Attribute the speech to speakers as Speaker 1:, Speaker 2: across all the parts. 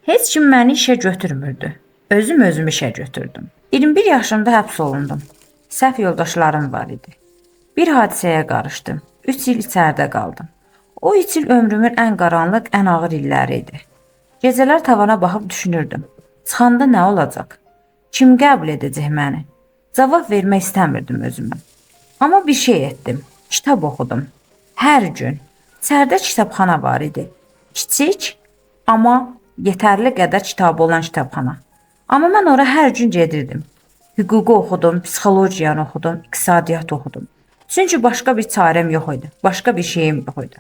Speaker 1: Heç kim məni işə götürmürdü. Özüm özümü işə götürdüm. 21 yaşımda həbs olundum. Səhv yoldaşlarım var idi. Bir hadisəyə qarışdım. 3 il içəridə qaldım. O 3 il ömrümün ən qaranlıq, ən ağır illəri idi. Gecələr tavana baxıb düşünürdüm. Çıxanda nə olacaq? Kim qəbul edəcək məni? Cavab vermək istəmirdim özümə. Amma bir şey etdim. Kitab oxudum. Hər gün. İçəridə kitabxana var idi. Kiçik, amma yetərli qədər kitabı olan kitabxana. Amma mən ora hər gün gedirdim. Hüququ oxudum, psixologiyanı oxudum, iqtisadiyyat oxudum. Çünki başqa bir çarəm yox idi, başqa bir şeyim yox idi.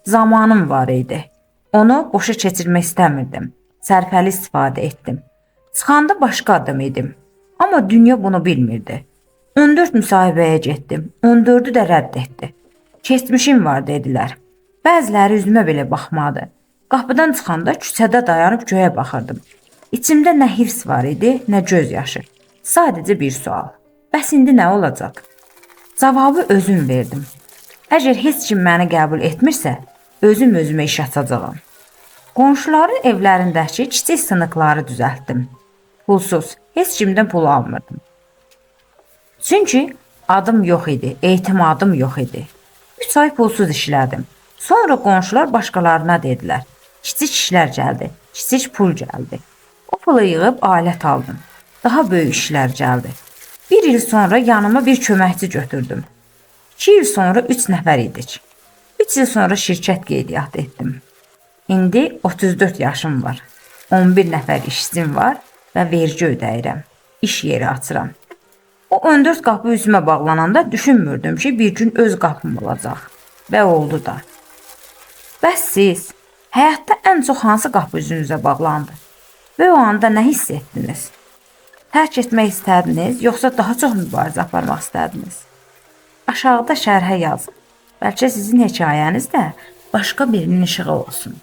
Speaker 1: Zamanım var idi. Onu boşa keçirmək istəmirdim. Sərfəli istifadə etdim. Çıxanda başqa adam idim. Amma dünya bunu bilmirdi. 14 müsahibəyə getdim. 14-ü də rədd etdi. Keçmişim var dedilər. Bəziləri üzümə belə baxmadı. Qapıdan çıxanda küçədə dayanıb göyə baxırdım. İçimdə nə hirs var idi, nə göz yaşı. Sadəcə bir sual. Bəs indi nə olacaq? Cavabı özüm verdim. Əgər heç kim məni qəbul etmirsə, özüm özümə iş açacağam. Qonşuların evlərindəki kiçik sınıqları düzəltdim. Pulsuz, heç kimdən pul almırdım. Çünki adım yox idi, etimadım yox idi. 3 ay pulsuz işlədim. Sonra qonşular başqalarına dedilər. Kiçik işlər gəldi, kiçik pul gəldi. O pulu yığıb alət aldım. Daha böyük işlər gəldi. Bir il sonra yanıma bir köməkçi götürdüm. 2 il sonra 3 nəfər idik. 3 il sonra şirkət qeydiyyatı etdim. İndi 34 yaşım var. 11 nəfər işçim var və vergi ödəyirəm. İş yeri açıram. O 14 qapı üzümə bağlananda düşünmürdüm ki, bir gün öz qapım olacaq. Və oldu da. Bəs siz həyatda ən çox hansı qapı üzünüzə bağlandı? Və o anda nə hiss etdiniz? Tərk etmək istədiniz, yoxsa daha çox mübarizə aparmaq istədiniz? Aşağıda şərhə yazın. Bəlkə sizin hekayəniz də başqa birinin işığı olsun.